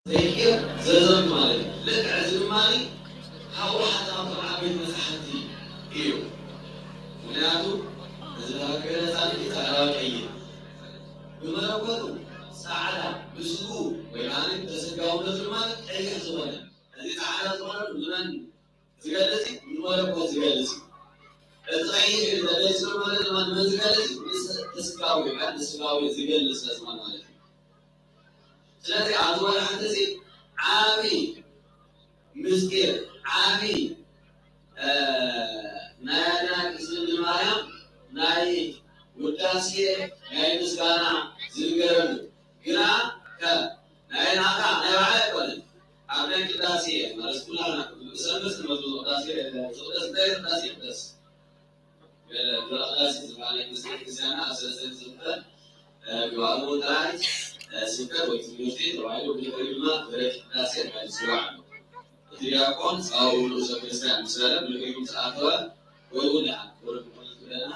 ዘይቅየር ዘዘም ማለት እዩ። ልክዕ እዚ ድማ ካብኡ ሓደ ካብቶም ዓበይቲ መጽሓፍቲ እዩ። ምኽንያቱ እዚ ተረከበ ነጻነት ጻዕዳ ቀይሕ ብመለኮቱ ጻዕዳ ብስግኡ ወይ ማለት ተስጋውነቱ ድማ ቀይሕ ዝኾነ እዚ ጻዕዳ ዝኾነ ንመን ዝገልጽ እዩ? ንመለኮት ዝገልጽ እዩ። እቲ ቀይሕ ተገሊጹ ማለት ድማ ንመን ዝገልጽ እዩ? ንስ-፣ ንስጋዊ ወይ ከዓ ንስጋዊ ዝገልጽ ስለ ዝኾነ ማለት እዩ። ስለዚ ኣብዚ ወርሒ እዚ ዓቢ ምስጢር፣ ዓቢ፣ እ፣ ናይ ኣዴና ቅድስት ድንግል ማርያም ናይ ውዳሴ፣ ናይ ምስጋና ዝንገረሉ ግና ከ ናይ ናታ ናይ ባዕላ ኣይኮነን። ኣብ ናይ ቅዳሴ ማለት ኩላና ሰንበት ንመዝሙር ቅዳሴ ዝቕደስ እንታይ ቅዳሴ ይቅደስ? ገለ ግብረ ቅዳሴ ዝበሃል ናይ ክርስትያን ክርስትያና ኣብ ሰለስተ ዝኽፈል፣ እ፣ ግብረ ወንጌል፣ እ፣ ስብከት ወይ ትምህርቲ ተባሂሉ ብድሕሪኡ ድማ ግብረ ቅዳሴ ተባሂሉ ዝጽዋዕ ኣሎ። እቲ ዲያቆን ጻውኡ ንኡሰ ክርስትያን ምስ በለ ብድሕሪኡ ምስ ኣተወ ወይ እውን ደሓን ክብረት ክኾነ ዝብለና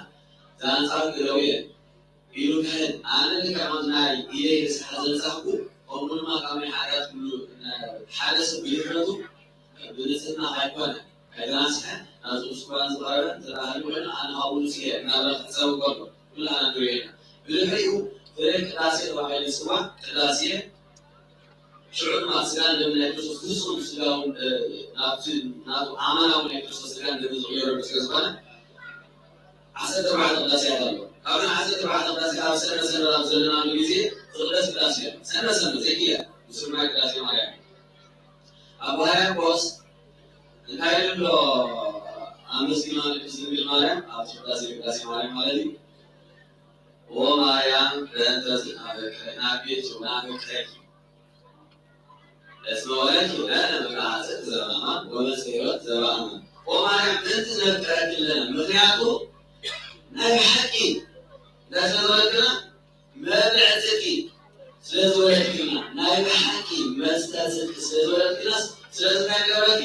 ዛንጻ ግረውየ ኢሉ ክሕድ፣ ኣነ ልክዕ ከምዚ ናይ ኢደይ ርስሓ ዘንጻህኩ፣ ከምኡ ድማ ካብ ናይ ሓጢኣት ኩሉ ሓደ ሰብ ብድሕነቱ ብንጽህና ኣይኮነ፣ ኣይተናስሐ፣ ናብ ዝቕዱስ ቁርባን ዝቐረበ እንተ ደኣ ሃልዩ ኮይኑ፣ ኣነ ካብኡ ንጽየ እናበለ ክሕጸብ እንከሎ፣ ኩላህና ንሪኦ ኢና። ብድሕሪኡ ፍሬ ቅዳሴ ተባሂሉ ዝጽዋዕ ቅዳሴ፣ ሽዑ ድማ ስጋን ደምን ናይ ክርስቶስ ፍጹም ስጋውን፣ እ፣ ናብቲ ናቱ ኣማናዊ ናይ ክርስቶስ ስጋን ደምን ዝቕየረሉ ስለ ዝኾነ፣ ዓሰርተ ኣርባዕተ ቅዳሴያት ኣሎ። ካብዘን ዓሰርተ ኣርባዕተ ቅዳሴ ኣብ ሰነ ሰነ ኣብ ዘለናሉ ግዜ ዝቕደስ ቅዳሴ እዩ። ሰነ ሰነ ዘይቅየር ምስማይ ቅዳሴ ማርያም። ኣባ ሕርያቆስ እንታይ ኢሉ ኣሎ? ኣመስግና ንቅድስት ድንግል ማርያም ኣብ ቅዳሴ ቅዳሴ ማርያም ማለት እዩ። ኦ ማርያም በእንተ ዝናፍቅረኪ፣ ናፍቅረኪ፣ እስመ ወለድኪ ለነ መብልዐ ጽድቅ ዘበአማን ወመስተየ ሕይወት ዘበአማን። ኦ ማርያም በእንቲ ነፍቅረኪ ኣለና፣ ምኽንያቱ ናይ ብሓቂ እንታይ ስለ ዝወለድክና፣ መብልዒ ጽድቂ ስለ ዝወለድክና፣ ናይ ብሓቂ መስተ ጽድቂ ስለ ዝወለድክናስ፣ ስለዚ እንታይ ንገብረኪ?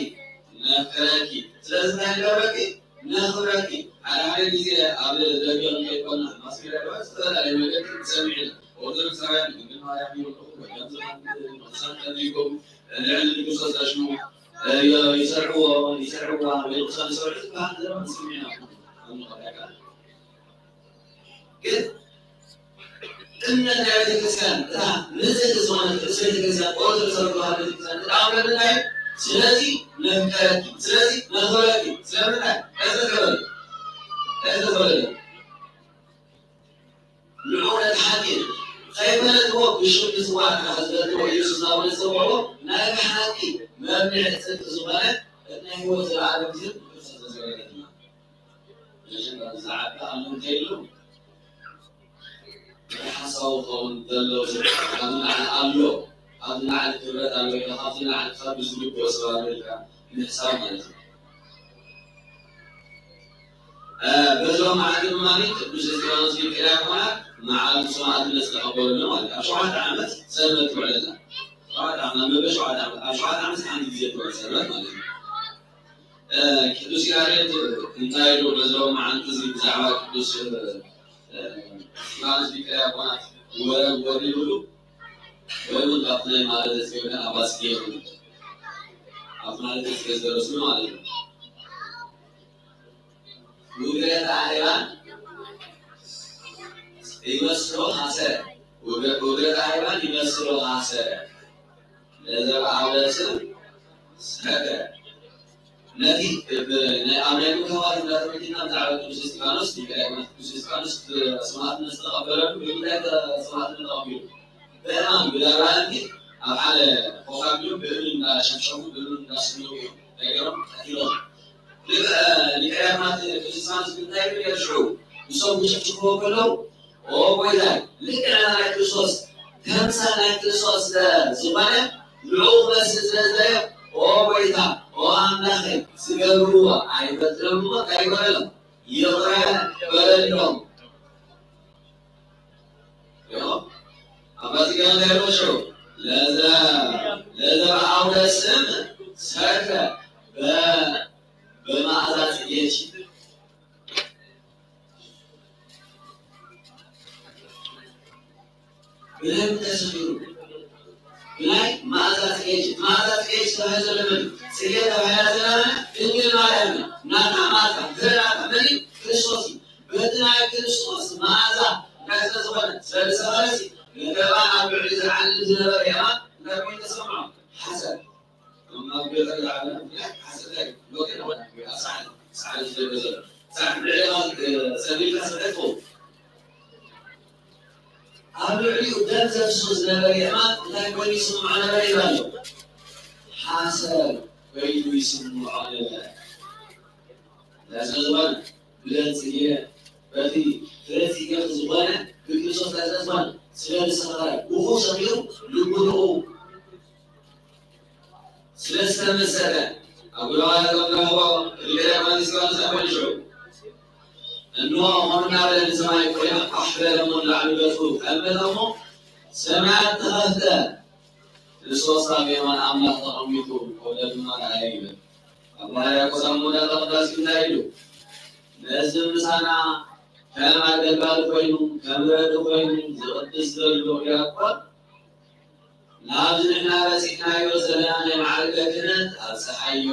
ነፍቅረኪ። ስለዚ እንታይ ንገብረኪ? ነኽብረኪ። ሓደ ሓደ ግዜ ኣብ ደገ እንከይኮንና፣ ኣብ ማስሜድያ ድማ ዝተፈላለየ መገዲ ንሰምዕ ኢና። ኦርቶዶክሳውያን ድንግል ማርያም ይወድቑ፣ ወዲኦም ዝሓቱ፣ ቅዱሳን ጠሚቆም፣ ልዕሊ ክርስቶስ ዘሽሙ፣ እ፣ ይሰርዕዎ፣ ይሰርዕዋ፣ ወይ ቅዱሳን ይሰርዑ ዝበሃል ዘረባ ንሰምዕ ኢና። ግን እምነት ናይ ቤተክርስትያን፣ እታ ንጽሕቲ ዝኾነት ቅድስት ቤተክርስትያን፣ ኦርቶዶክሳዊት ተዋህዶ ቤተክርስትያን፣ እታ እምነት እንታይ እዩ? ስለዚ ነፍቀረኪ፣ ስለዚ ነኽብረኪ፣ ስለምንታይ? ከዝተፈለለ፣ ከዝተፈለለ። ንዑ ነቲ ሓቂ ከይፈለጥዎ ብሽም ዝጽዋዕ ጥራሕ ዝበልዎ ኢየሱስ እናበለ ዝጸውዕዎ ናይ ብሓቂ መብልዒ ጽድቂ ዝኾነ እቲ ናይ ህይወት ዘለዓለም ግዜ ብክርስቶስ ተዘጋጀልና። መጀመርያ ዝዓቢ ኣሎ እንተይሉ ሓሳቡ ክኸውን ዘለዎ ሰብ ኣብዚ ላዕሊ ኣሎ፣ ኣብዚ ላዕሊ ክብረት ኣሎ ኢልካ፣ ካብዚ ላዕሊ ካብ ዝግብኦ ሰብ ኣሎ ኢልካ ምሕሳብ ማለት እዩ። እ፣ በዚ ሎማዓንቲ ድማ ቅዱስ እስጢፋኖስ ሊቀ ዲያቆናት መዓልቲ ሰማዕትነት ዝተቐበለሉ ማለት እዩ። ኣብ ሸውዓተ ዓመት ሰንበት ትውዕል ኣላ። ሸውዓተ ዓመት፣ መበል ሸውዓተ ዓመት፣ ኣብ ሸውዓተ ዓመት ሓንቲ ግዜ ትውዕል ሰንበት ማለት እዩ። እ፣ ቅዱስ ያሬድ እንታይ ኢሉ በዚ ሎማዓንቲ እዚ ብዛዕባ ቅዱስ፣ እ፣ እስጢፋኖስ ሊቀ ዲያቆናት ወረብ ወሪድሉ ወይ እውን ካብቲ ናይ ማለት እስከ ኣባስጌ ይኹን ኣብቲ ማለት እስከ ዝደረስሉ ማለት እዩ። ውግረተ ኣእባን ይመስሎ ሐሰረ። ውግረ-፣ ውግረተ ኣእባን ይመስሎ ሐሰረ። ለዘርአ አውደ ስም ሰከረ። ነቲ ብ-፣ ናይ ኣብ ናይ ምክትባል እንዳተመኪና ብዛዕባ ቅዱስ እስጢፋኖስ፣ ሊቀ ዲያቆናት ቅዱስ እስጢፋኖስ ሰማዕትነት ዝተቐበለሉ ብምንታይ ሰማዕትነት ተቐቢሉ? ብእማን ብዳርባ እምኒ ኣብ ሓደ ኮፍ ኣቢሎም ብእምኒ እንዳሸምሸሙ ብእምኒ እንዳስነው እዮም። ነገሮም ቀቲሎም። ሊቀ፣ ሊቀ ዲያቆናት ቅዱስ እስጢፋኖስ ግን እንታይ ይብል ነይሩ ሽዑ? ንሶም ክጭፍጭፍዎ ከለዉ፣ ኦ ጎይታይ፣ ልክዕ ናይ ክርስቶስ፣ ተምሳል ናይ ክርስቶስ ዝኾነ ንዕኡ ክመስል ስለ ዝደለየ፣ ኦ ጎይታ፣ ኦ ኣምላኸይ፣ ዝገብርዎ ኣይፈልጥን እሞ እንታይ ይበለሎም? ይቕረ በለሎም። ይኸው፣ ኣባዚ ገና እንታይ ይብሎ ሽዑ? ለዘ-፣ ለዘርአ አውደ ስም ሰከረ በ-፣ በመዓዛ ጽጌኪ። ብደም ተሰኺሩ። ብናይ መኣዛ ጽጌ፣ መኣዛ ጽጌ ዝተባህለ ዘሎ መን እዩ? ጽጌ ተባሂላ ዘላ ድንግል ማርያም እያ። ናታ መኣዛ፣ ፍረ ናታ መን እዩ? ክርስቶስ እዩ። በቲ ናይ ክርስቶስ መኣዛ እንታይ ስለ ዝኾነ፣ ስለ ዝሰኸረሲ፣ ነቲ እባን ኣብ ልዕሊኡ ዝዓልል ዝነበረ የማን እንታይ ኮይኑ ተሰምዖ? ሓሰር። እማ ኣብ ገጠር ዝዓለመ ምኽንያት ሓሰር እንታይ እዩ? ሞት የማን ኣብ ሳዕሪ፣ ሳዕሪ ዝደገ ዘሎ። ሳዕሪ ልዕሊኻ፣ እ፣ ሰሊልካ ስለ ትኸውን። ኣብ ልዕሊኡ ደም ዘፍስሶ ዝነበረ የማን እንታይ ኮይኑ ይስምዖ ነበረ ይብል ኣሎ? ሓሰር ኮይኑ ይስምዖ ነበረ። እንታይ ስለ ዝኾነ? ብደም ጽጌ፣ በቲ ፍረ ጽጌ ዝኾነ ብክርስቶስ እንታይ ስለ ዝኾነ? ስለ ዝሰኸረ፣ ብኡ ሰኺሩ ልቡ ንኡ ስለ ዝተመሰጠ፣ ኣብ ጉባኤ ከም ረኽቦ፣ እግረ ዲያቆን እስጢፋኖስ ኣመልሽዑ። እንሆ፣ ከምኡ እናበለ ንሰማይ ቈይመ፣ ቋሕ በለ እሞ ንላዕሊ ገጹ ከመተ እሞ፣ ሰማያት ተኸፍተ። ክርስቶስ ኣብ የማን ኣምላኽ ተቐሚጡ፣ ወደ ድማ ረኣየ ይብል። ኣባ ሕርያቆስ ኣብ መወዳእታ ቅዳሴ እንታይ ኢሉ? ነዚ ምሳና ከም ኣገልጋሊ ኮይኑ፣ ከም ረዲ ኮይኑ ዝቕድስ ዘሎ ዲያቆን፣ ናብዚ ንሕና በጺሕናዮ ዘለና ናይ ማዕርገ ክህነት ኣብጽሓዮ።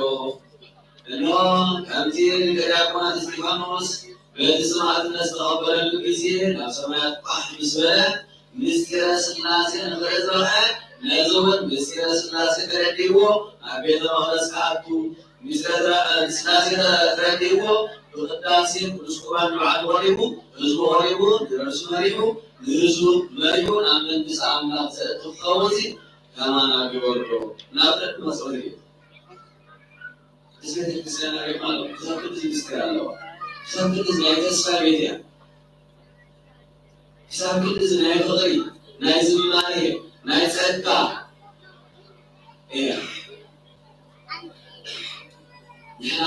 እንሆ፣ ከምቲ ሊቀ ዲያቆናት እስጢፋኖስ በቲ ሰማዕትነት ዝተቐበለሉ ግዜ ናብ ሰማያት ቋሕ ምስ በለ፣ ምስጢረ ሥላሴ ንኽርኢ ዝበቕዐ፣ ነዚ እውን ምስጢረ ሥላሴ ተረዲእዎ፣ ናብ ቤተ መቕደስ ክኣቱ፣ ምስጢረ ሥላሴ ተረዲእዎ፣ ብቅዳሴ ቅዱስ ቁርባን ንባዕሉ ቆሪቡ፣ ህዝቡ ቆሪቡ፣ ንርእሱ መሪሑ፣ ንህዝቡ መሪሑ ናብ መንግስቲ ኣምላኽ ዘእቱ ክኸውን ከማን ኣብ ይወርዶ ናብ ደቂ መጾሪ እዩ። እዚ ቤተክርስትያን ኣሪማ ኣሎ። ክሳብ ክንድዚ ምስጢር ኣለዋ። ክሳብ ክንድዚ ናይ ተስፋ ቤት እያ። ክሳብ ክንድዚ ናይ ፍቕሪ፣ ናይ ዝማሬ፣ ናይ ጸጋ እያ። ንሕና፣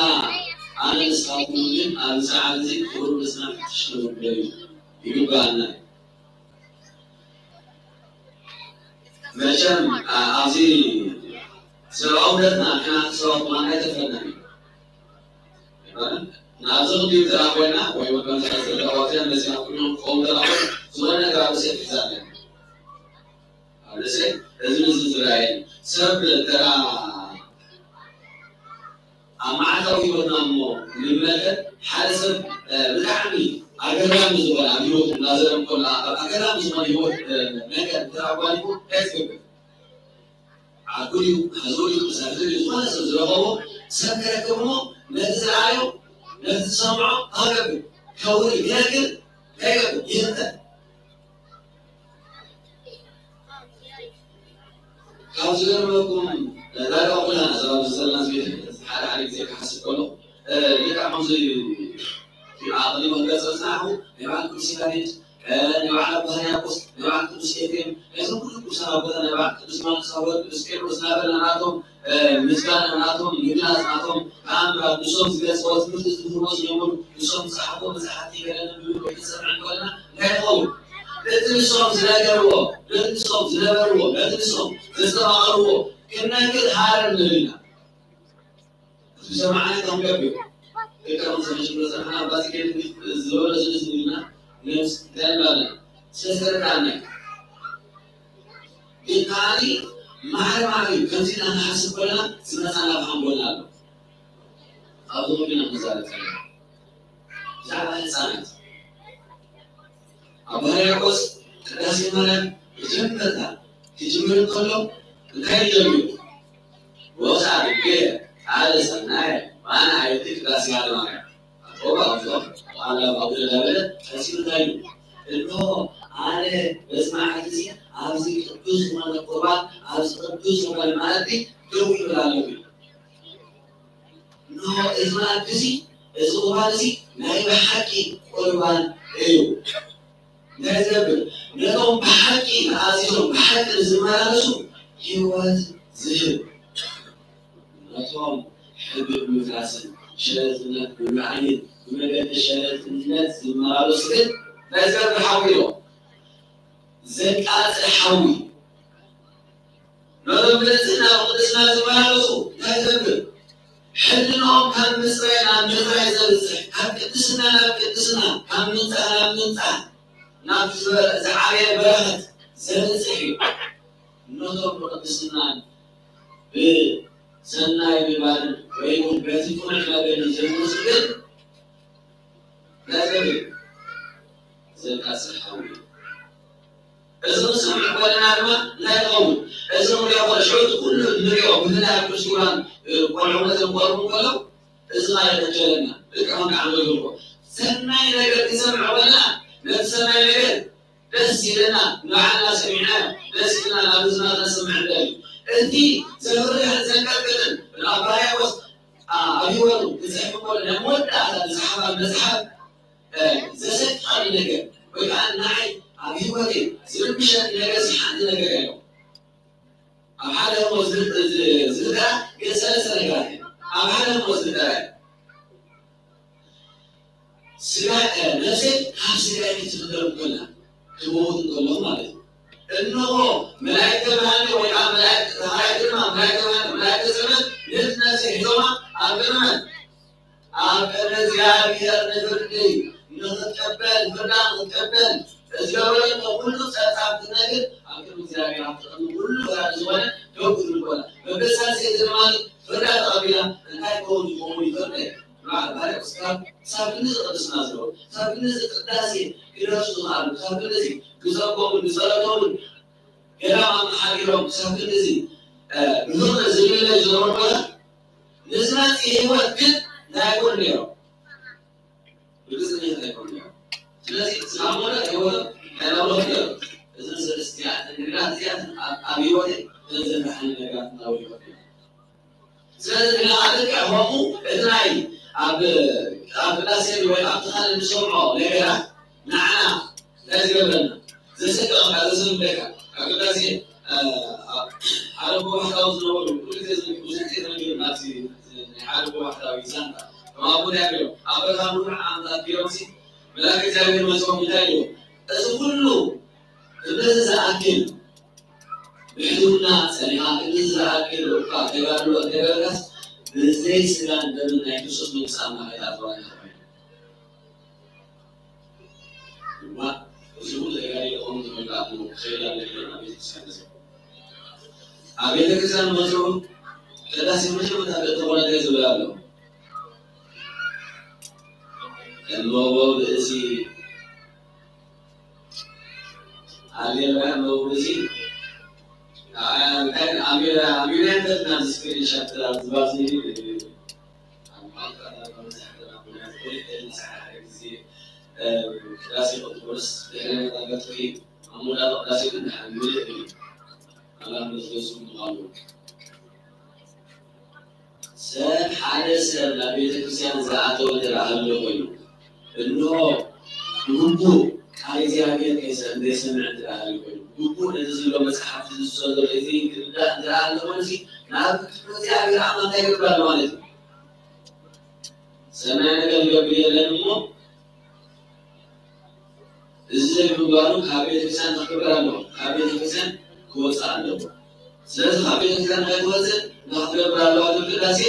ኣነ ንስኻትኩም ግን ኣብዚ ሰዓት እዚ ክቡር ርእስና ፍትሽ ክንብል እዩ። ይግባኣና እዩ። መቸም፣ ኣ-፣ ኣብዚ ሰብኣውነትና ንሕና ሰባት ምዃንና ኣይተርፈናን እዩ። ናብዚ ክንድዩ ተራ ኮይና ወይ እውን ከምዚ ዓይነት ዘረባታት መጺና ኩሎም ክኸውን ተራ ኮይኑ ዝኾነ ነገር ኣብ ርእሰይ ክሕዛ ኣለኒ። ኣብ ርእሰይ እዚ ንዝዝራየን ሰብ ተራ ኣብ መዓልታዊ ህይወትና እሞ ንመልከት ሓደ ሰብ፣ እ፣ ብጣዕሚ ኣገራሚ ዝኾነ ኣብ ህይወቱ እናዘረም ከሎ ኣብ ኣገራሚ ዝኾነ ህይወት፣ እ፣ ነገር እንተ ኣጓኒፉ እንታይ ትገብር? ዓርኩ ድዩ፣ ሓዝኡ ድዩ፣ መሳርሒ ድዩ፣ ዝኾነ ሰብ ዝረኸቦ ሰብ ክረክብ እሞ ነቲ ዝረኣዮ፣ ነቲ ዝሰምዖ ክገብር፣ ከውሪ፣ ክነግር፣ እንታይ ይገብር? ይህንጠ። ካብ ዝገርመኩም፣ ዳርጋ ኩላና፣ እዛ ኣብዚ ዘለና ቤት ሓደ ሓደ ግዜ ክሓስብ ከሎ፣ እ፣ ልክዕ ከምዚ ኣቐዲሙ ክገልጸልና፣ ናይ በዓል ቅዱስ ያሬድ፣ እ፣ ናይ በዓል ኣባ ሕርያቆስ፣ ናይ በዓል ቅዱስ ኤፍሬም፣ ናይዞም ኩሉ ቅዱሳን ኣቦታት፣ ናይ በዓል ቅዱስ ዮሃንስ ኣፈወርቅ፣ ቅዱስ ቄርሎስ እናበልና ናቶም፣ እ፣ ምስጋና ናቶም፣ ምግላጽ ናቶም፣ ተኣምራት፣ ንሶም ዝገልጽዎ ትምህርቲ ዝምህርዎ ዝነበሩ፣ ንሶም ዝጸሓፍዎ መጻሕፍቲ ገለ ንብሉ ክንሰምዕ እንከለና፣ እንታይ ይኸውን? ነቲ ንሶም ዝነገርዎ፣ ነቲ ንሶም ዝነበርዎ፣ ነቲ ንሶም ዘስተማቐርዎ ክንነግር ሃረር ንብል ኢና። ዝሰማዕና ከም ገብር። ደቀ መዛሙርቱ ዝብሎ ዘለና ኣባቲ ገድል ዝበሎ ዝብል ዝብልና ነብስ እንታይ እንዳለ ስለዝተረዳእና እዩ። ግን ከዓኒ ማዕረ ማዕረ እዩ። ከምዚ ኢና ንሓስብ ከለና ዝመፃና ብሃንጎልና ኣሎ። ኣብዚ ኩሉ ኢና ክንዛረብ ዘለና። ብዛዕባ ህፃናት ኣባ ሕርያቆስ ቅዳሴ ማርያም መጀመርታ ክጅምር እንከሎ እንታይ እዩ ጀሚሩ? ወፃ ብጌ ሓደ ሰናየ ማነ ኣየቲ ቅዳሴ ያለ ማርያም ኣቆባ ኣብዞ ቃላ ባቡረ ዳበለ ቀሲሉ እንታይ እዩ? እንሆ ኣነ በዚ መዓልቲ እዚ ኣብዚ ቅዱስ ዝኾነ ቁርባን ኣብዚ ቅዱስ ዝኾነ መኣዲ ደው ክብል ኣለኹ እዩ። እንሆ እዚ መኣዲ እዚ፣ እዚ ቁርባን እዚ ናይ ብሓቂ ቁርባን እዩ። እንታይ ዝገብር? ነቶም ብሓቂ ተኣዚዞም ብሓቂ ንዝመላለሱ ህይወት ዝህብ። ነቶም ሕጊ ብምፍራስን ሸለልትነት ብምርኣይን ብመገዲ ሸለልትነት ዝመላለሱ ግን እንታይ ዝገብር ሓዊ ኢሎም? ዘቃጽል ሓዊ። ነቶም ብንጽህና ብቕድስና ዝመላለሱ እንታይ ይገብር? ሕልናኦም ካብ ምጽራይ ናብ ምጽራይ ዘብጽሕ፣ ካብ ቅድስና ናብ ቅድስና፣ ካብ ምንጻህ ናብ ምንጻህ፣ ናብ ዝበ-፣ ዝዓበየ በረኸት ዘብጽሕ እዩ። እምነቶም ብቅድስናን ብሰናይ ምግባርን ወይ እውን በቲ ቅኑዕ መገዲ ዘይመፁ ግን ነዘብ ዘቃፅል ሓዊ እዩ። እዚ ክንሰምዕ ከለና ድማ እንታይ ይኸውን? እዚ ንሪኦ ከ ሽዑ እቲ ኩሉ ንሪኦ ብፍላይ ኣብ ቅዱስ ቁርባን ቆልዑ መፅኦም ክቐርቡ ከለዉ እዚ ማለት ከጀለና ደቂ ከም ከዓመ ይገብሮ ሰናይ ነገር ክንሰምዕ ከለና ነቲ ሰናይ ነገር ደስ ይለና ንባዕልና ሰሚዕናዮ ደስ ይለና ናብ ህዝብና ከነስምዕ ንደሊ። እቲ ዘፍርሕን ዘንቀጥቅጥን ኣብ ሕርያቆስ ኣብ ህይወቱ ክፅሕፍ ከሎ ናይ መወዳእታ ዝፀሓፋ መፅሓፍ ዘሰቅቐኒ ነገር ወይ ከዓ ንዓይ ኣብ ህይወተይ ዝርብሸኒ ነገር እዚ ሓንቲ ነገር እያ። ኣብ ሓደ ህሞት ዝፍጠራ ግን ሰለስተ ነገራት እያ። ኣብ ሓደ ህሞት ዝፍጠራ እያ። ስጋ ነፍሰይ ካብ ስጋይ ክትፍጠር እንከላ ክመውት እንከሎ ማለት እዩ። እንሆ መላእክተ ብርሃን ወይ ከዓ መላእክተ ፀሓይ ድማ መላእክተ ብርሃን መላእክተ ፀልመት ነቲ ነፍሰይ ሒዞማ ኣብ ቅድመ ኣብ ቅድሚ እግዚኣብሔር ንፍርዲ ንኽትቀበል ፍርዳ ንኽትቀበል ዝገበረቶ ኩሉ ጸብጻብ ክትነግር ኣብ ቅድሚ እግዚኣብሔር ኣብቲ ቅድሚ ኩሉ ፈራዲ ዝኾነ ደው ክትብል ኮና። መበሳልሰይቲ ድማ ፍርዳ ተቐቢላ እንታይ ክኸውን ዝኸውን ይፈልጠ። ንባዕል ባርያ ክሳብ ክሳብ ክንዚ ቅድስና ዘለዎ ክሳብ ክንዚ ቅዳሴ ክደርሱ ዝኽኣሉ ክሳብ ክንዚ ብጸምቦምን ብጸሎቶምን ገዳም ኣመሓዲሮም ክሳብ ክንድዚ ብፍቕሪ ዝልለዩ ዝነበሩ ቦታ ንዝመፅእ ህይወት ግን እንታይ ኣይኮኑ ነይሮም። ብግፅነት ኣይኮኑ ነይሮም። ስለዚ ዝኣመኖ ህይወቶም ናይ ናብረኹ ነይሮም። እዘን ሰለስቲኣተን ነገራት እዚኣተን ኣብ ህይወተይ እተን ዘፍርሓኒ ነገራት ናብረ ህይወት ነይሮም። ስለዚ ንዓለም ከምኡ እቲ ናይ ኣብ ኣብ ቅዳሴ ወይ ኣብቲ ካልእ ንሰምዖ ነገራት ንዓና እንታይ ዝገብረና ዘሰቅቐካ ዘሰንብደካ ኣብ ቅዳሴ ሓደ ብባሕታዊ ዝነበሩ ኩሉ ግዜ ብዙሕ ግዜ ተነጊሩ ናብዚ ናይ ሓደ ብባሕታዊ ዛንታ ከም ኣቦና ያሬድ ኣብ በረኻ ብዙሕ ዓመታት ገይሮምሲ መልኣክ እግዚኣብሔር መፅኦም እንታይ ኢልዎ እዚ ኩሉ ክንድዚ ዝኣክል ብሕልውና ጸኒኻ ክንድዚ ዝኣክል እኳ ተጋድሎ እንተገበርካስ ብዘይ ስጋን ደምን ናይ ክርስቶስ መንግስቲ ኣምላኽ ኣይትኣትዋን ኢኻ ተባሂሉ። እዋ እዚ ኩሉ ተጋዲለ ከምኡ ተመልካዕኩ ክኸይድ ኣለኒ ኢሎም ናብ ቤተክርስትያን መጺኦም። ኣብ ቤተክርስትያን መጺኦም ቅዳሴ መጀመርታ ክእተው ከሎ እንታይ ዝብል ኣሎ? እነሆ ብእሲ ሃሌሉያ መውዚ ኣሜራ ኣሜራ እንተልና ስክሪንሻት ትላል ዝባዚ ቅዳሴ ቅዱስ ድሕሪ መጣበትኺ ኣብ መውዳእታ ቅዳሴ ግን ድሓን ምልእ እዩ። ኣምላኽ መስገሱ ምዃኑ ሰብ ሓደ ሰብ ናብ ቤተ ክርስቲያን ዝኣተወ እንተ ደኣ ኣሎ ኮይኑ፣ እንሆ ብግቡእ ቃል እግዚኣብሔር ከይሰ-፣ ዘይሰምዕ እንተ ደኣ ኣሎ ኮይኑ፣ ብግቡእ ነዚ ዘሎ መጽሓፍ ዝዝቶ ዘሎ እዚ ክርዳእ እንተ ደኣ ኣሎ ኮይኑሲ፣ ናብ እግዚኣብሔር ኣምላኽ እንታይ ይገብር ኣሎ ማለት እዩ? ሰናይ ነገር ይገብር የለን እሞ፣ እዚ ዘይምግባሩ ካብ ቤተክርስትያን ክሕበር ኣለዎ፣ ካብ ቤተክርስትያን ክወፅእ ኣለዎ። ስለዚ ካብ ቤተክርስትያን እንታይ ክወፅእ እንታይ ክትገብር ኣለዋ? እቲ ቅዳሴ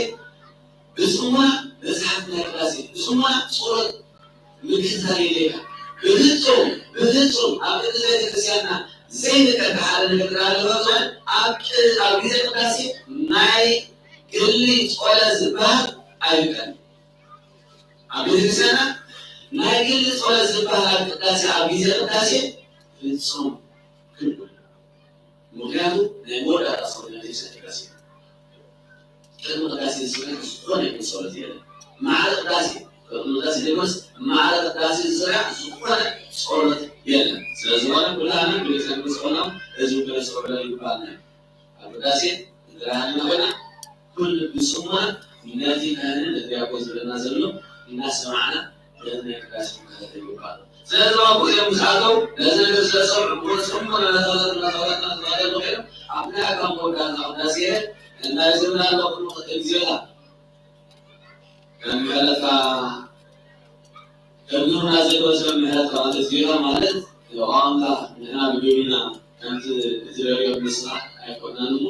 ብፅሞና መፅሓፍ ናይ ቅዳሴ ብፅሞና ፀሎት ምክትታል የድልየካ። ብፍፁም ብፍፁም ኣብ ቅድስት ቤተክርስትያንና ዘይንቀድ ሓደ ነገር እንዳሃለፈ ዝኾነ ኣብ ቅ-፣ ኣብ ግዜ ቅዳሴ ናይ ግሊ ፆለት ዝበሃል ኣይፍቀድን። ኣብ ቤተክርስትያንና ናይ ግሊ ፆለት ዝበሃል ኣብ ቅዳሴ ኣብ ግዜ ቅዳሴ ፍፁም ክልኩል። ምክንያቱ ናይ መወዳእታ ጸሎት ናይ ቤተክርስትያን ቅዳሴ እዩ። ቅድሚ ቅዳሴ ዝስራሕ ዝኾነ ይኹን ጸሎት የለን። ማዕረ ቅዳሴ፣ ቅድሚ ቅዳሴ ዘይኮነስ ማዕረ ቅዳሴ ዝስራሕ ዝኾነ ጸሎት የለን። ስለ ዝኾነ ኩላህና ብቤተክርስትያን ምስ ኾና ህዝቢ ከነስተውዕሎ ይግባኣና እዩ። ኣብ ቅዳሴ እንተ ደኣ ሃሊና ኮይና ኩሉ ብጽሞና ነቲ ካህንን ነቲ ዲያቆን ዝብለና ዘሎ እናሰማዕና ነቲ ናይ ቅዳሴ ክንከታተል ይግባእ። ስለዚ እቶም ኣቦ እዚኦም ምስ ኣተው ነዚ ነገር ስለ ዝሰምዑ ብጽሞና እናተኸታተሉ እናተኸታተሉ እናተኸታተሉ ኮይኖም ኣብቲ ናይ ኣጋም መወዳእታ ቅዳሴ እንታይ ዝብል ኣሎ ቅድሚ ክልተ ግዜታ ከም ምሕረትካ ከብድሩና ዘይኮነ ስለ ምሕረትካ ማለት ጌታ ማለት ኦ ኣምላኽ ንሕና ብደዊና ከምቲ ዝደልዮ ንስኻ ኣይኮናን እሞ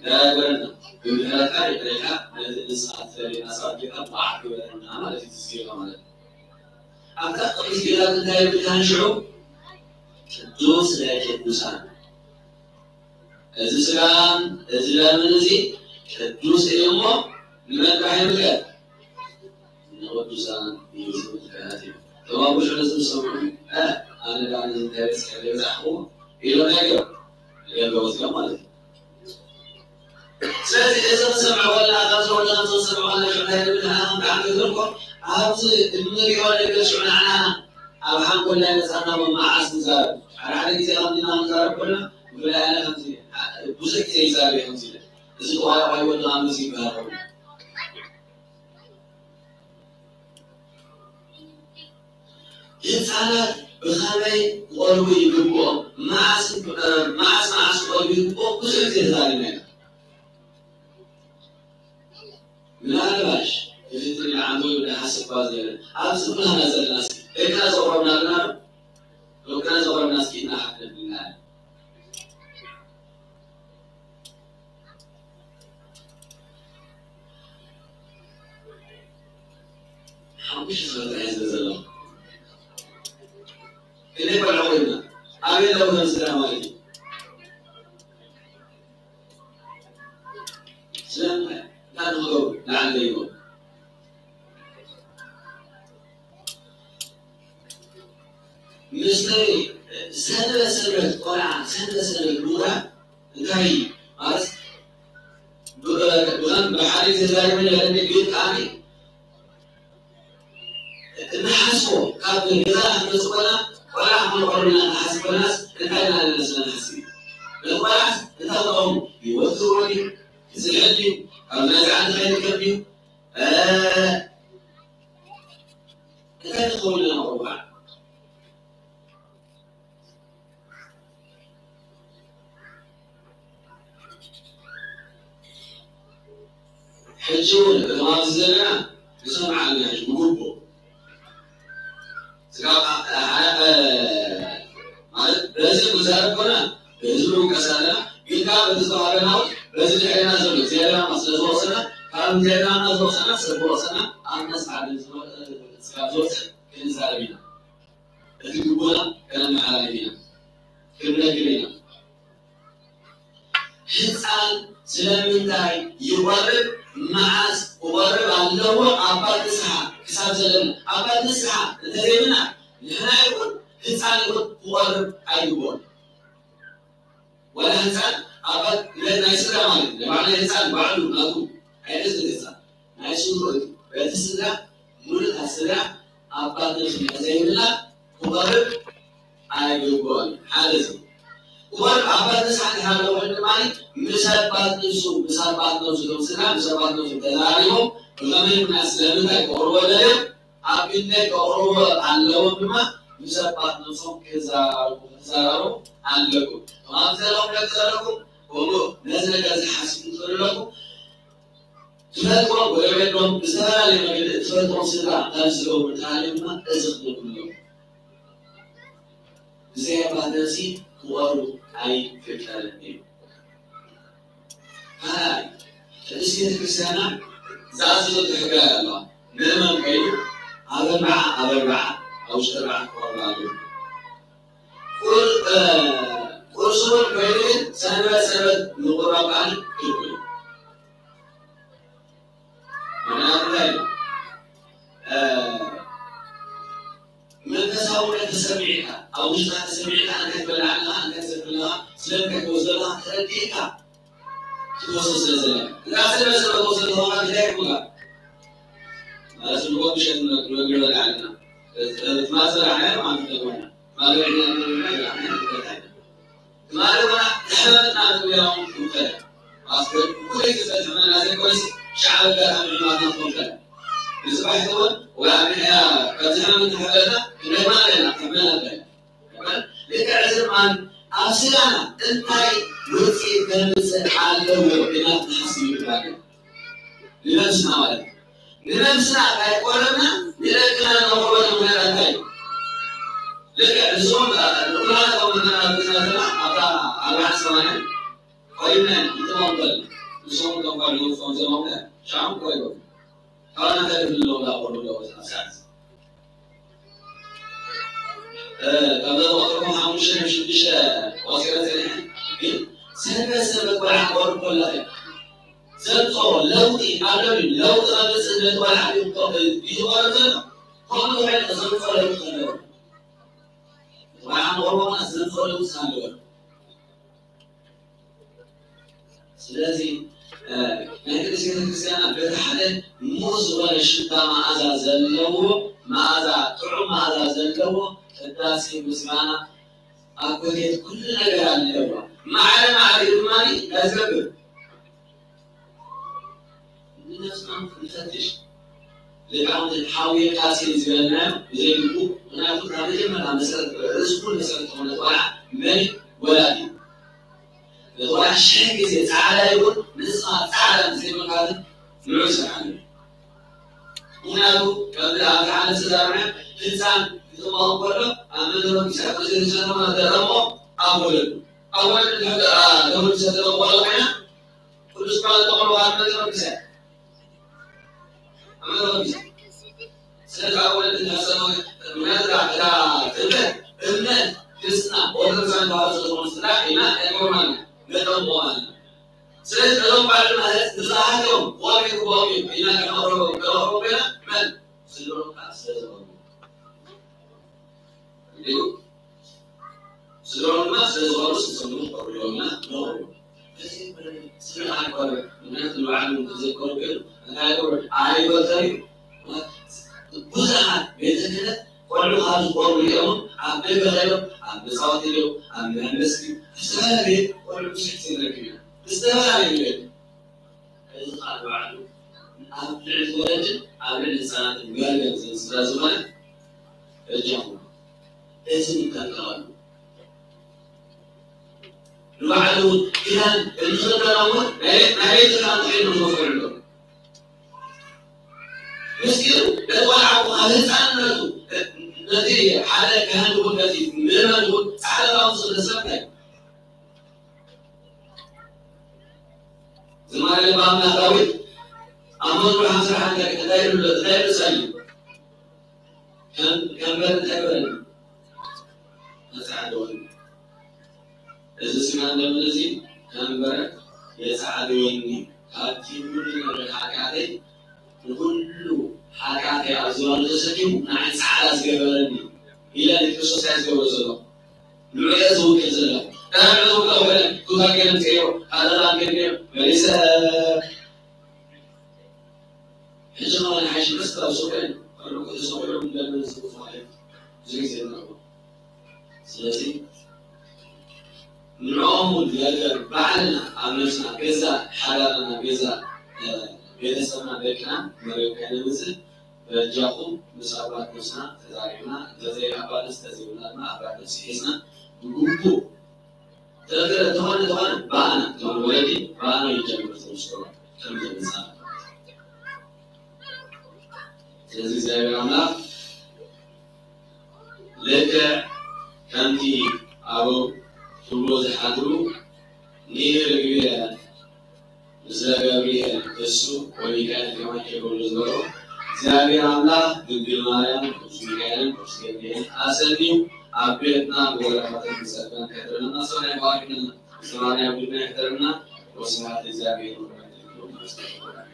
ደራይ በለና ብምሕረትካ ይቕሬታ ነቲ ንስኻ ትደልየና ሰባት ጌታ ብዓት ግበረና ማለት እዩ ጌታ ማለት ኣብታ ቅዱስ ጌታ እንታይ ይብል ካህን ሽዑ ቅዱስ ናይ ቅዱሳን እዚ ስጋን እዚ ደምን እዚ ቅዱስ እዩ እሞ ንመን ጥራሕ ይምልከት? ንቅዱሳን እዩ ዝምልከት እዩ። እቶም ኣቦ ሽዑ ነዚ ምስ ሰምዑ፣ "እ፣ ኣነ ደኣ ነዚ እንታይ በጺሐ ዘይበጻሕኩዎ?" ኢሎም ናይ ገርም፣ ገርም ገበዝዮም ማለት እዩ። ስለዚ እዚ ክንሰምዕ ከለና፣ ካብዚ ወለና ክንሰምዕ ከለና፣ ሽዑ እንታይ ንብል? ንሕና ከም ደሓን ንግርኮ፣ ኣብዚ እንሪኦ ነገር ሽዑ ንዓና ኣብ ሓንጎልና ይመጽኣና እሞ መዓስ ንዛረብ? ሓደ ሓደ ግዜ ከምዚ ኢና ክንዛረብ ከለና፣ ብፍላይ ኣነ ከምዚ፣ ብዙሕ ግዜ ይዛረብ እየ ከምዚ ኢለ። እዚ ጠዋይ ጠዋይ ወዲ ኣምሲ ይበሃል። ህፃናት ብኸመይ ክቐርቡ ይግብኦም? መዓስ፣ መዓስ፣ መዓስ ክቐርቡ ይግብኦም? ብዙሕ ግዜ ተዛሪብና ኢና። ምናልባሽ፣ እዚ ትሪኢ ዓንቶ ይብዳ ሓስብ እኳ ዘይብለን። ኣብዚ ኩላና ዘለና እስኪ፣ ደቅና ዘቕረብና ኣለና ዶ? ደቅና ዘቕረብና እስኪ ኢድና ሓፍ ነብልና። ሓሙሽተ ሰባት ጥራሕ ዝብል ዘለኹ። ክንደይ ቆልዑ ኮይንና? ኣበይ ኣለዉ እዞም ስድራ ማለት እዩ? ስለምንታይ? እንታይ ንኽገብሩ? ላዕሊ ዘይብሉ። ምስቲ ሰንበት ሰንበት ቆልዓ፣ ሰንበት ሰንበት ምውራድ እንታይ ማለት? ብ-፣ ብኸም-፣ ብሓደ ግዜ ዛሪበ ነይረ፣ ግን ከኣ እንሓስቦ፣ ካብ ገዛ ክንመጽእ ከለና፣ ቆልዓ ከም ንቐርብ ኢና እንሓስብ ከለናስ፣ እንታይ ኢና ንመስለ ንሓስብ? ነቲ ቆልዓስ እንታይ ክጠቕሞ? ህይወት ክህልዎ ድዩ? ክጽንሕ ድዩ? ካብ ናይዚ ዓዲ ከይርከብ ድዩ? እ፣ እንታይ ክኸውን ኢና ቆልዓ? ሕጂ እውን እቶም ኣብዚ ዘለና ንሰምዓ ኣለና። ሕጂ ብግቡእ ስጋብ ኣ-፣ ኣ-፣ ኣ-፣ ማለት በዚ ክንዛረብ ኮና ብህዝቢ ንውቀስ ኣለና። ግን ከዓ በቲ ዝተዋሃበና እውን በዚ ድሕሬና ዘሎ እግዚኣብሔር ኣምላኽ ስለ ዝወቅሰና፣ ካብ እግዚኣብሔር ኣምላኽ ዝወቅሰና ሰብ ክወቅሰና ኣብ መስዓድ ስጋብ ዝወፅእ ክንዛረብ ኢና። እቲ ግቡና ከነመሓላልፍ ኢና፣ ክንነግር ኢና። ህፃን ስለምንታይ ይቆርብ? መዓስ ክቆርብ ኣለዎ? ኣባት ንስሓ ክሳብ ዘለና፣ ኣባት ንስሓ እንተዘይብልና ንሕና ይኹን ህፃን ይኹን ክቆርብ ኣይግብኦን። ዋላ ህፃን ኣባት ናይ፣ ናይ ስድራ ማለት እዩ። ናይ ባዕሉ ህፃን ባዕሉ ናቱ ኣይደስን ህፃን ናይ ስድርኡ እዩ። በቲ ስድራ፣ ሙሉእ ስድራ ኣባት ነብሲ እንድሕር ዘይብላ ክቐርብ ኣይግብኦን። ሓደ እዚ ክቐርብ ኣባት ነብሲ እንድሕር ኣለዎ ድማ ምስ ኣባት ነብሱ፣ ምስ ኣባት ነብሱ፣ እቶም ስድራ ምስ ኣባት ነብሱ ተዘራሪቦም ብኸመይ ምኽንያት ስለምንታይ ክቐርቦ ደልዮም ኣብ ግዳይ ክቐርቦ ኣለዎም ድማ ምስ ኣባት ነብሶም ክዛረቡ፣ ክዛረቡ ኣለኩም። እቶም ኣብዚ ዘለኹም ደቂ ዘለኩም ከምኡ ነዚ ነገር እዚ ሓሲብኩም ትኽእሉ ኣለኩም። ትፈልጥዎም ጎረቤትኩም ብዝተፈላለየ መገዲ እትፈልጥዎም ስድራ ካብ ዝገብሩ እንተሃልዮም ድማ እዚ ክትነግሩ ኣለኩም። ብዘይ ኣባት ነብሲ ክቐርቡ ኣይፍቀድን እዩ። ካልኣይ፣ ቅድስት ቤተ ክርስቲያና ዝኣዘዘቶ ሕጋዊ ኣለዋ። ምእመን ኮይኑ ኣብ ኣርብዓ፣ ኣብ ኣርብዓ፣ ኣብ ውሽጢ ኣርብዓ ክቐርብ ኣለዎ። ቁር-፣ እ፣ ቁርሲ እውን ኮይኑ ግን ሰንበት ሰንበት ምቁራብ ከኣ ክልኩል እዩ። ምኽንያቱ እንታይ እዩ? እ፣ መንፈሳውነት ተሰሚዕካ፣ ኣብ ውሽጥካ ተሰሚዕካ፣ እንታይ ትበልዕ ኣለኻ፣ እንታይ ትሰቲ ኣለኻ፣ ስለምንታይ ትወስዶ ኣለኻ ተረዲእካ ትወስድ ስለ ዘለካ። እንዳ ሰንበት ሰንበት ትወስድ ተኾንካ እንታይ ይብሉካ? ማለት ንጎ ምሸት ንበልዕ ኣለና። ትማሊ ዝበላዕናዮ ማለት ተኾነ። ትማሊ በሊዕና ዝበላዕናዮ እንታይ እዩ? ትማሊ ኸዓ ዝሕመመና ምግቢ እውን ክንበልዕ። ኣስገድ ኩሉ ግዜ ዝሕመመና ዘይኮነስ፣ ሸዓ ኣጋጣሚ ሕማማትና ክንበልዕ። ንጽባሒቱ እውን፣ ወይ ኣብ ንሕና ካብ ዝሕመም እንተሓለና፣ ክንደግማ ኣለና፣ ክንሕመም ኣለና። ልክዕ እዚ ድማ ኣብ ስጋና እንታይ ውፅኢት ከምፅእ ኣለዎ ኢልና ክንሓስብ ይግባእ። ንነብስና ማለት እዩ። ንነብስና ካይቆረብና ንደቅና ነቕርበሉ ምኽንያት እንታይ እዩ? ልክዕ ንሶም ንኹላቶም ምኽንያት ዘለና ኣብታ ኣርባዓን ሰማንያን ቆሪብና ኢና ንጥሞም ዘለና። ንሶም እቶም ጓል ይወፅኦም ዘለዎም ሻም ቆሪቦም። ካባና እንታይ ክፍሊ ኣለዎ? እንዳቆርቡ ኣለዎ ኣብዚ ሰዓት እዚ። እ፣ ካብ ዘተቆርቡ ሓሙሽተ ናብ ሽዱሽተ ቆፂረ ፀኒሐ። ግን ሰበ ሰበ ቆልዓ ክወርድ ከሎ እዩ። ዘምፅኦ ለውጢ ኣሎ ድዩ? ለውጢ ከምፅእ ነቲ ቆልዓ እዩ ክቆ-፣ እዩ ዝቆርብ ዘሎ። ከምኡ ኮይኑ ዘምፅኦ ለውጢ ኣለዎ። ቆልዓ ክወርድ ከሎ ዘምፅኦ ለውጢ ኣለዎ። ስለዚ፣ እ፣ ናይ ቅድስት ቤተክርስትያና በቲ ሓደ ምዉት ዝኾነ ሽታ መኣዛ ዘለዎ፣ መኣዛ፣ ጥዑም መኣዛ ዘለዎ ቅዳሴ ምስጋና ኣብ ኮቴት ኩሉ ነገር ኣለዋ። ማዕረ ማዕሪኡ ድማ እንታይ ዝገብር? ንነፍስና ንፈትሽ። ሊቃውንቲ ሓውየ ቃሲል ዝበልናዮ ብዘይልቡ፣ ምኽንያቱ ካብ መጀመርያ መሰረት፣ ርእሲ ኩሉ መሰረት ዝኾነ ቆልዓ መን እዩ? ወላዲ እዩ። እቲ ቆልዓ ሽሕ ግዜ ጻዕዳ ይኹን ንስኻ ጻዕዳ እንተዘይበልካ ግን ንዑ ስራሕ ኣሎ። ምኽንያቱ ከምዚ ኣብቲ ሓደ ዝተዛረበ ህጻን ክጥመቕ ከሎ ኣብ መድረኽ ክሳብ ዝሰተማ ደረሞ ኣብ ወለዱ። ኣብ ወለዱ ድሕሪ፣ አ፣ ተወልዱ ዝተጠመቐ ቆልዓ ኮይና ቅዱስ ቁርባን ተቕርቦ ኣብ መድረኽ ክሳብ ስለዚ ኣብ ወለዲ እናሰማዕ ምኽንያቱ እታ፣ እታ ጥምቀት እምነት ክርስትና ኦርቶዶክሳዊ ተዋህዶ ስለ ዝኾነ ስድራ ኢና ኣይቆርባና ነጠምቆ ማለት እዩ። ስለዚ እዞም ባዕሉ ማለት ንስኻትኩም ቆርቢ ክቦም እዩ ኢልና ከነቕርቦ፣ ከነቕርቦ ኮይና መን? ስድሮም ከዓ ስለ ዝኾኑ። እንዲሁ ስድራውን ድማ ስለ ዝኾኑ ስንሰምኑ ቆርብዮምና ነቕርቦ። እዚ ስለ ኣይቆርብ፣ ምኽንያቱ ንባዕሉ እንተዘይቆርብ ግን እንታይ ይገብር? ኣይበልተን እዩ። ብዙሓት ቤተ ክህነት ቆልዑ ካብ ዝቆርቡ ሪኦም ኣብ ደገ ኸይዶም ኣብ መጻወቲ ድዮም ኣብ መሐንበሲ ድዮም ኣብ ዝተፈላለየ ቆልዑ ብዙሕ ግዜ ንረክብ ኢና። ዝተፈላለየ ነገር። እዚ ቃል ባዕሉ ኣብ ልዕሊ ወለድን ኣብ ልዕሊ ህፃናትን መርገም ዘምፅእ ስለ ዝኾነ በጃኹም እዚ ንጠንቀቐሉ። ንባዕሉ እውን ክዳን እንኽደኖ እውን ናይ ናይ ቤት ክዳን ተኸይኑ ንኽፍዕሎ ምስኪኑ ነቲ ቆልዓ እኮ ካብ ህፃንነቱ ነቲ ሓደ ካህን ይኹን ነቲ ምእመን ይኹን ፃዕዳ ክዳውንቲ ዝኽደን ሰብ እንታይ ዝማሬ ለባምና ዳዊት ኣብ መዝሙር ሓምሳ ሓደ እንታይ ይብል፣ እንታይ ይብል ጸልዩ? ከም፣ ከም በረድ እንታይ በረድ? ነጻ ዓደወኒ። እዚ ስጋን ደምን እዚ ከም በረድ የጻዕደወኒ። ካብቲ ኩሉ ነገር ሓጢኣተይ ንኹሉ ሓጢኣተይ ኣብ ዝባኑ ተሰኪሙ ንዓይ ጻዕዳ ዝገበረኒ ኢለ ንክርስቶስ እየ ዝገብሮ ዘለኹ። ንዕኡ እየ ዝውክል ዘለኹ። ንዕኡ ዝውክል ኮይነ፣ ቱታ ገይረ ምፅኤዮ፣ ካለላ ገይረ መሊሰ። ሕጂ ኸዓ ንሓይሽ ደስ ካብ ሱቕ እየ፣ ከልኩ ተሰቒሎም እንደምን ዝብሉ ማለት ብዙ ግዜ ንረኽቦ። ስለዚ ንዕኦም እውን ነገር ባዕልና ኣብ ነብስና ገዛ ሓዳርና ገዛ፣ እ፣ ቤተሰብና ደቅና መሪቕና ኢና ንመስል። በጃኹም ምስ ኣባት ነብስና ተዛሪብና፣ እንተዘይ ኣባት ነብሲ ተዘይብልና ድማ ኣባት ነብሲ ሒዝና ብግቡእ ተገ-፣ ተኾነ ተኾነ ብኣና፣ እቶም ወለዲ ብኣና ይጀምር፣ እቶም ስድራ ከም ዘምጻ። ስለዚ እግዚኣብሔር ኣምላኽ ልክዕ ከምቲ ኣበው ክብሎ ዝሓድሩ ንርግብየ ምስለ ገብርኤል እሱ ወሚካኤል ከማይ ክብሉ ዝበሎ እግዚኣብሔር ኣምላኽ ድንግል ማርያም ቅዱስ ሚካኤልን ቅዱስ ገብርኤልን ኣሰንዩ ኣብ ቤትና ብበረኸትን ብጸጋን ከሕድረና ሰማይ ባርክና ሰማይ ኣብ ግብና ይሕደረና። ወስብሐት ለእግዚኣብሔር ወለወላዲቱ ድንግል።